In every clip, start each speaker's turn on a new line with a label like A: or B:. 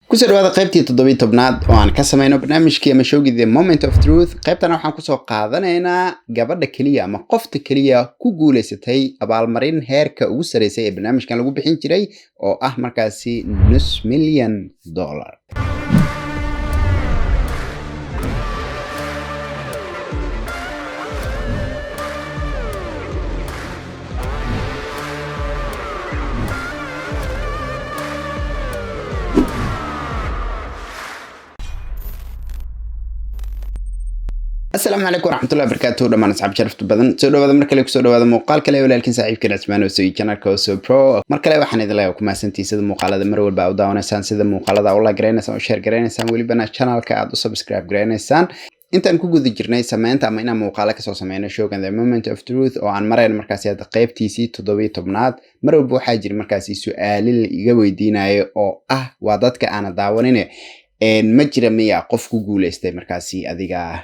A: Kusoo dhawaada qaybtii 17aad oo aan ka sameyno barnaamijkii ama showgii The Moment of Truth. Qaybtan waxaan kusoo qaadanaynaa gabadha keliya ama qofta keliya ku guuleysatay abaalmarin heerka ugu sareysay ee barnaamijkan lagu bixin jiray, oo ah markaasi nus milyan dollar. Asalaamu calaykum waraxmatullahi wabarakaatuh, dhammaan asxaab sharafta badan, soo dhawaada mar kale. Kusoo dhawaada muuqaal kale. Walaalkiin saaxiibkeen Cismaan oo soo channelka Oso Pro. Mar kale waxaan idin leeyahay ku mahadsantihiin sida muuqaalada mar walba u daawanaysaan, sida muuqaalada u like garaynaysaan, u share garaynaysaan, welibana channelka aad u subscribe garaynaysaan. Intaan ku guda jirnay sameynta ama inaan muuqaalo kasoo sameyno showgan The Moment of Truth, oo aan marayno markaasi hadda qeybtiisii 17aad, mar walba waxaa jira markaasi su-aali la iga weydiinayo oo ah, waa dadka aana daawanine, ma jira miya qof ku guuleystay markaasi adiga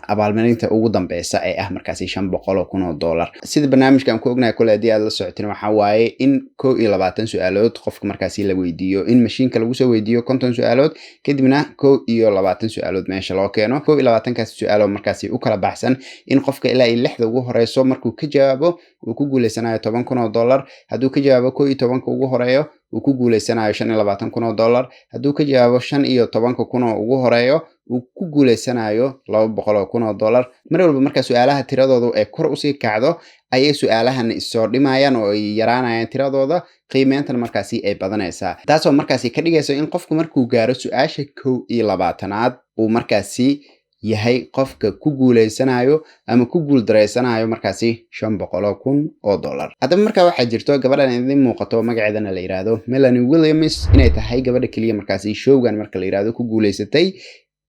A: abaalmarinta ugu dambeysa ee ah markaasi $500,000? Sida barnaamijkan ku ognahay kole, haddii aad la socotin, waxaa waaye in 21 su-aalood qofka markaasi la weydiiyo, in mashiinka lagu soo weydiiyo 50 su-aalood, kadibna 21 su-aalood meesha loo keeno. 21kaas su-aalood markaasi u kala baxsan in qofka ilaa iyo lixda ugu horeyso markuu ka jawaabo uu ku guuleysanayo $10,000, hadduu ka jawaabo 11ka ugu horeeyo uu ku guuleysanayo $25,000, hadduu ka jawaabo 15ka kun oo ugu horeeyo uu ku guuleysanayo $200,000. Mar walba marka su-aalaha tiradoodu ay kor usii kacdo ayay su-aalahan issoo dhimayaan oo ay yaraanayaan tiradooda, qiimeyntana markaasi ay badanaysaa, taasoo markaasi ka dhigayso in qofku markuu gaaro su-aasha 21aad uu markaasi yahay qofka ku guuleysanayo ama ku guuldareysanayo markaasi $500,000. Haddaba markaa waxaa jirto gabadhan idin muuqato, magaceedana la yiraahdo Melanie Williams, inay tahay gabadha keliya markaasi showgan marka la yiraahdo ku guuleysatay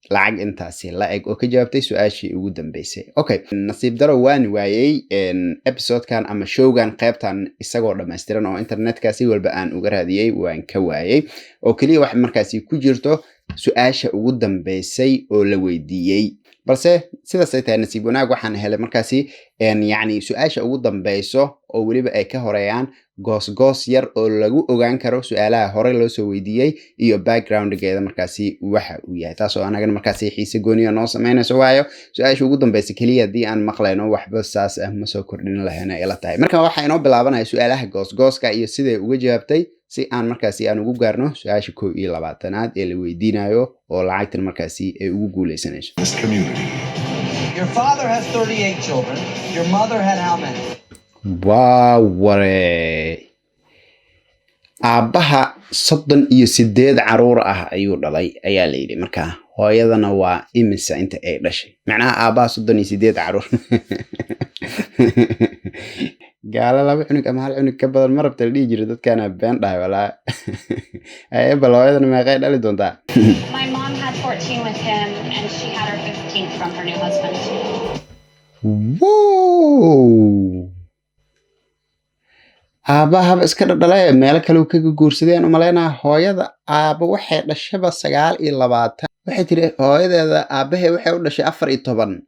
A: lacag intaasi la eg oo ka jawaabtay su-aashii ugu dambeysay. Okay, nasiib daro waan waayey episodekan ama showgan qaybtan isagoo dhammaystiran oo internetka si walba aan uga raadiyey waan ka waayey, oo keliya wax markaasi ku jirto su-aasha ugu dambeysay oo la weydiiyey. Balse sidaas ay tahay, nasiib wanaag waxaan helay markaasi yacni su-aasha ugu dambeyso oo weliba ay ka horeeyaan goosgoos yar oo lagu ogaan karo su-aalaha hore loo soo weydiiyey iyo backgroundgeeda markaasi waxa uu yahay, taasoo anagana markaasi xiise gooniya noo sameynayso, waayo su-aasha ugu dambeysa keliya haddii aan maqlayno waxba saas ah ma soo kordhin lahayna ila tahay. Marka waxaa inoo bilaabanaya su-aalaha goosgooska iyo siday uga jawaabtay, si aan markaasi aan ugu gaarno su-aasha 21aad ee la weydiinayo oo lacagtan markaasi ay ugu guuleysanayso.
B: This community.
C: Your father has 38 children. Your mother had how many?
A: Waa ware, aabbaha 38 caruur ah ayuu dhalay ayaa la yidhi. Marka hooyadana waa imisa inta ay dhashay? Macnaha aabbaha 38 caruur, gaalo laba cunug ama hal cunug ka badan ma rabta la dhihi jira, dadkaana been dhahay walaa. Aye, bal hooyadana meeqay dhali doontaa?
D: My mom had 14 with him, and she had her 15th from her new husband.
A: Wow, aabbahaba iska dhadhalay, meelo kale uu kaga guursadeen umaleynaa. Hooyada aabba waxay dhashaba 29. Waxay tiri hooyadeeda aabbahe waxay u dhashay 14,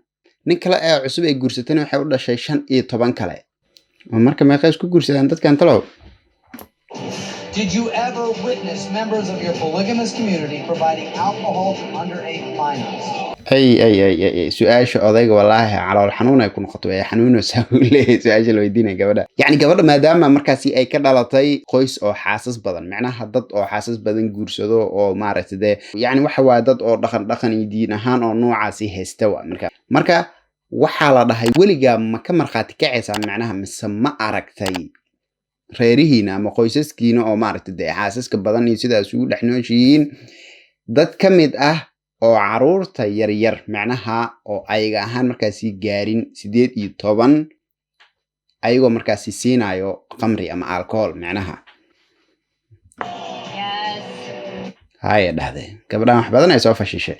A: nin kale ee cusub ay guursatayna waxay u dhashay 15 kale. Marka meeqay isku guursadeen dadkan talow?
C: Did you ever witness members of your polygamous community providing alcohol to underage minors?
A: Ay ay ay ay ay, su-aasha odayga walaahi calool xanuun ay ku noqoto, way xanuunaysaa uu leeyahay su-aasha la weydiinaya gabadha. Yacni gabadha maadaama markaasi ay ka dhalatay qoys oo xaasas badan, macnaha dad oo xaasas badan guursado oo maaragtay dee yacni waxa waaye dad oo dhaqan dhaqan iyo diin ahaan oo noocaasi haysta wa. Marka waxaa la dhahay, weligaa ma ka markhaati kacaysaa macnaha mise ma aragtay reerihiina ama qoysaskiina oo maaragtay dee xaasaska badan iyo sidaas ugu dhex nooshihiin dad ka mid ah oo caruurta yaryar, macnaha oo ayaga ahaan markaasi gaarin 18, ayagoo markaasi siinayo qamri ama alcohol macnaha?
D: Yes.
A: Haya dhahday gabadhan, wax badan ay soo fashishay.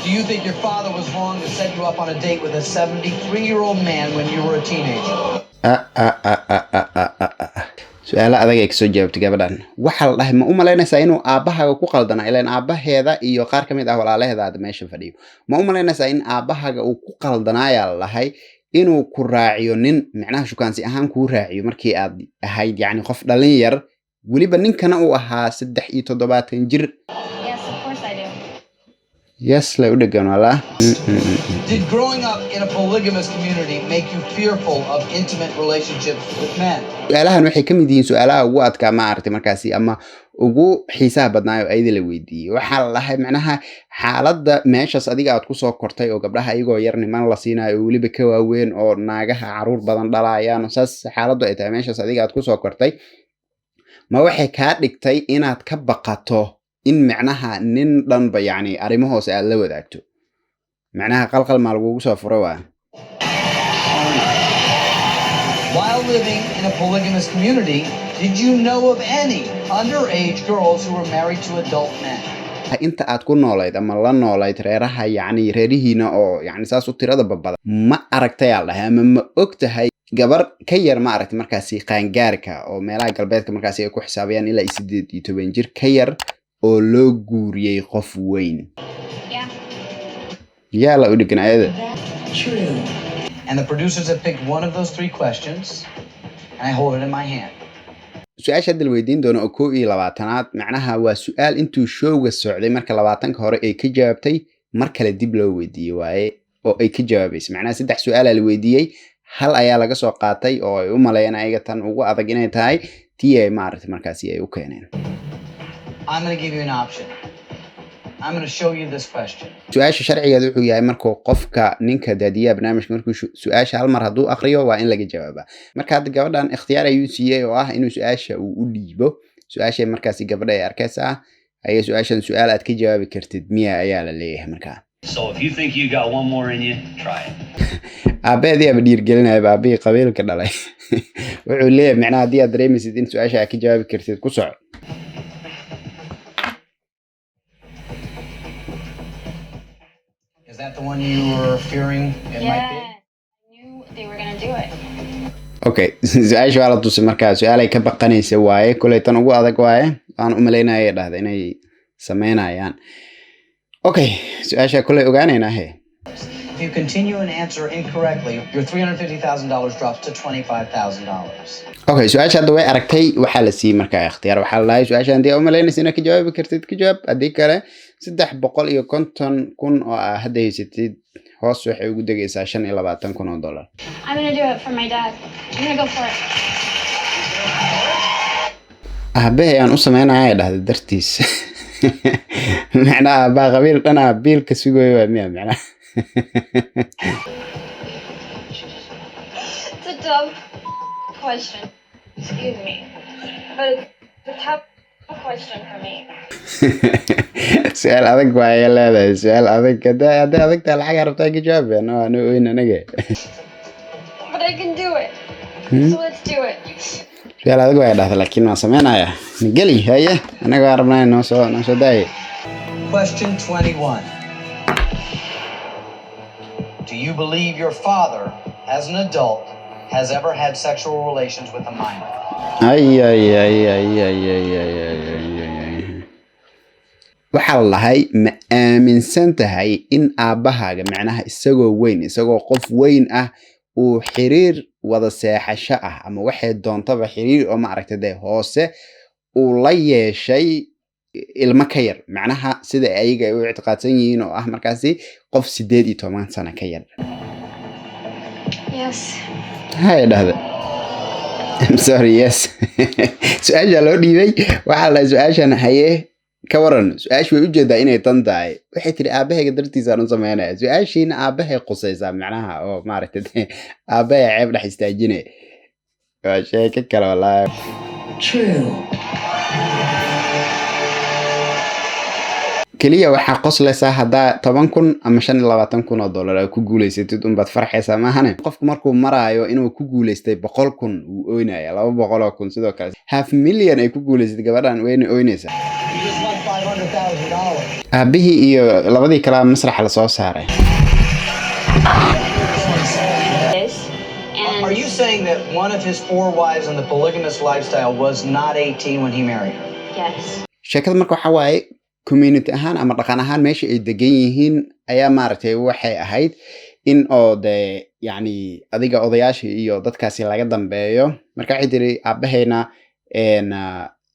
C: Do you think your father was wrong to set you up on a date with a 73-year-old man when you were a teenager?
A: Ah, ah, ah, ah, ah, ah, ah, ah. Su-aalo adag ay kasoo jawaabtay gabadhan. Waxaa la dhahay, ma u malaynaysaa inuu aabbahaaga ku qaldana? Ilaan aabbaheeda iyo qaar ka mid ah walaalaheeda aad meesha fadhiyo. Ma u malaynaysaa in aabbahaaga uu ku qaldanaayaa la dhahay inuu ku raaciyo nin, macnaha shukaansi ahaan kuu raaciyo, markii aad ahayd yacni qof dhalin yar, Weliba ninkana uu ahaa 73 jir.
D: Yes, of course I do.
A: Yes la u dhegan walaa.
C: Did growing up in a polygamous community make you fearful of intimate relationships with men?
A: Su-aalahan waxay ka mid yihiin su-aalaha ugu adkaa, ma aragtay markaasi, ama ugu xiisaha badnaayo ayada la weydiiyey. Waxaa la dhahay, macnaha, xaaladda meeshaas adiga aad kusoo kortay oo gabdhaha ayagoo yar niman la siinayo oo weliba ka waaweyn oo naagaha caruur badan dhalayaan oo saas xaaladdu ay tahay, meeshaas adiga aad kusoo kortay, ma waxay kaa dhigtay inaad ka baqato in macnaha nin dhanba yacni arrimo hoose aad la wadaagto? Macnaha qalqal maa lagugu soo furo waa?
C: While living in a polygamous community, did you know of any underage girls who were married to adult men?
A: Inta aad ku noolayd ama la noolayd reeraha, yacni reerihiina oo yacni saas u tirada babadan, ma aragtay aa dhahay ama ma og tahay gabar ka yar, ma aragtay markaasi, qaangaarka oo meelaha galbeedka markaasi ay ku xisaabayaan ilaa iyo 18 jir ka yar oo loo guuriyey qof weyn?
D: Yeah.
A: Yaa la u dhegan ayada.
C: True. And the producers have picked one of those three questions, and I hold it in my hand.
A: Su-aasha hadda la weydiin doono oo 21aad, macnaha waa su-aal intuu showga socday marka 20ka hore ay ka jawaabtay, mar kale dib loo weydiiyey waaye oo ay ka jawaabaysa. Macnaha saddex su-aalaa la weydiiyey, hal ayaa laga soo qaatay oo ay u maleeyeen ayaga tan ugu adag inay tahay, tii ay, maaragtay, markaasi ay u keeneen.
C: I'm going to give you an option. I'm going to show you this question.
A: Su-aasha sharcigeeda wuxuu yahay, markuu qofka ninka daadiyaha barnaamijka markuu su-aasha hal mar hadduu aqriyo, waa in laga jawaabaa. Marka hadda gabadhan ikhtiyaar ayuu siiyey oo ah inuu su-aasha uu u dhiibo. Su-aasha markaasi gabadha ay arkaysaa ayay su-aashan su-aal aad ka jawaabi kartid miya ayaa la leeyahay markaa.
B: So if you think you got one more in you, try it.
A: Aabaheedii aba dhiirgelinaya, aabihii qabiilka dhalay. Wuxuu leeyahay, macnaha, haddii aad dareemaysid in su-aasha aad ka jawaabi kartid, ku soco.
C: Is that the one you were fearing it might be?
D: Yes. I knew they were gonna do it.
A: Okay, su-aasha waa la tusay. Markaa su-aalay ka baqanaysa waaye, koley tan ugu adag waaye waan u malaynaya, dhahda inay sameynayaan. Okay, su-aasha koley ogaanaynaa he.
C: If you continue and answer incorrectly, your $350,000 drops to $25,000.
A: Okay, su-aasha hadda way aragtay. Waxaa la siiyey markaa ikhtiyaar. Waxaa la dhahay, su-aasha haddii aa umalaynaysa inaad ka jawaabi kartid, ka jawaab. Haddii kale, 350,000 oo aa hadda haysatid hoos waxay ugu degaysaa $25,000.
D: I'm gonna do it for my dad. I'm gonna go for it.
A: Aabahay aan u sameynaya, ay dhahda, dartiis. Macnaha aabbaha qabiil dhanaa biilka sugayo waa miya macnaha?
D: It's a dumb question. Excuse me. But it's a tough question for me.
A: Su-aal adag waay leedahay, su-aal adag. Hadday adag tahay, lacag rabtaa, ka jawaab. No ano oyn anaga.
D: But I can do it. So let's do it.
A: Su-aal adag waay dhahda, laakiin waan sameynaya. Geli haye, anaga waan rabnaa, noo soo daaye.
C: Question 21. Do you believe your father, as an adult, has ever had sexual relations with a minor?
A: Ay ay ay ay ay ay ay ay ay ay ay. Waxaa la dhahay, ma aaminsan tahay in aabbahaaga, macnaha isagoo weyn, isagoo qof weyn ah, uu xiriir wada seexasho ah ama waxay doontaba xiriir oo, ma aragtay dee, hoose uu la yeeshay ilmo ka yar, macnaha sida ayaga ay u ictiqaadsan yihiin oo ah markaasi qof 18 sano ka yar?
D: Yes.
A: Hay dhahda, I'm sorry, yes. Su-aasha loo dhiibay waxaa la dhahay, su-aashan haye, ka waran? Su-aashu way ujeedaa inay tan tahay. Waxay tiri, aabahayga dartiisaan u sameynaya. Su-aashiina aabahay qusaysaa, macnaha oo, maaragtay, dee, aabahay ceeb dhex istaajine. Waa sheeko kale wallaahi.
C: True.
A: Keliya waxaa qoslaysaa haddaa 10,000 ama $25,000 aad ku guuleysatid unbaad farxaysaa, maahane? Qofku markuu maraayo inuu ku guuleystay 100,000, wuu oynaya. 200,000 sidoo kale, half million ay ku guuleysatay gabadhan, wayna oynaysaa.
C: You just won $500,000.
A: Aabihii iyo labadii kalea masraxa lasoo saaray.
D: Is. And
C: Are you saying that one of his four wives in the polygamous lifestyle was not 18 when he married her?
D: Yes.
A: Sheekada marka waxaa waaye, community ahaan ama dhaqan ahaan meesha ay degan yihiin ayaa, maaragtay, waxay ahayd in oo dee yacni adiga odayaasha iyo dadkaasi laga dambeeyo. Marka waxay tiri, aabahayna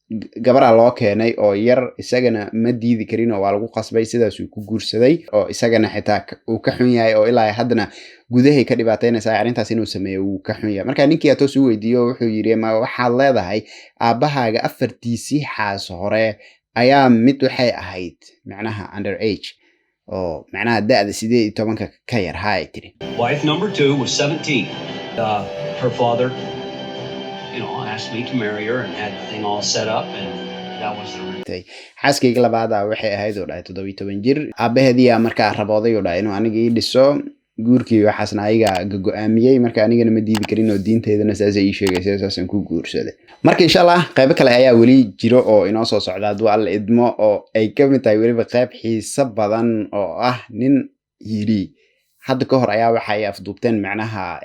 A: Gabaraa loo keenay oo yar, isagana ma diidi karin oo waa lagu qasbay, sidaasuu ku guursaday, oo isagana xitaa uu ka xun yahay oo ilaa haddana gudahay ka dhibaateynaysa arrintaas inuu sameeyo, wuu ka xun yahay. Marka ninkii toos u weydiiyo, wuxuu yidhi, "Ma waxaad leedahay aabbahaaga afartiisii xaas hore ayaa mid waxay ahayd macnaha under age, oo macnaha da'da 18-ka ka yar?" Haa, ay tiri.
B: Wife number two was 17. Her father asked me to marry her and had the thing all set up, and that was the
A: Xaaskayga labaada waxay ahayd, oo dhahay, 17 jir. Aabaheediyaa markaa rabooday, oo dhahay, inuu aniga ii dhiso guurkii, waxaasna ayaga go-aamiyey. Marka anigana ma diidi karin oo diinteydana saasay ii sheegaysa, saasaan ku guursaday. Marka insha Allah qaybo kale ayaa weli jiro oo inoo soo socda hadduu Alla idmo, oo ay ka mid tahay weliba qayb xiiso badan oo ah nin yidhi hadda ka hor ayaa waxay afduubteen macnaha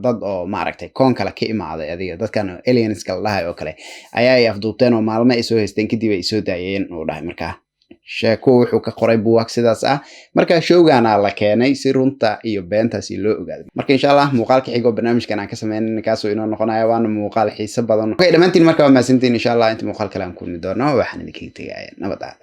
A: dad oo maaragtay koon kale ka imaaday, adiga dadkan alienska la dhahay oo kale ayaa ay afduubteen, oo maalmo ay soo haysteen kadib ay soo daayeen, uu dhahay. Markaa sheeko wuxuu ka qoray buugaag sidaas ah. Marka showgana la keenay si runta iyo beentaasi loo ogaado. Marka insha Allah muuqaalka xigoo barnaamijkan aan ka sameynay kaasoo inoo noqonaya, waana muuqaal xiiso badan. Okay, dhammaantiin marka waa mahadsantiin. Insha Allah inta muuqaal kale aan kulmi doono, waxaan idinkaga tegaya nabad aada.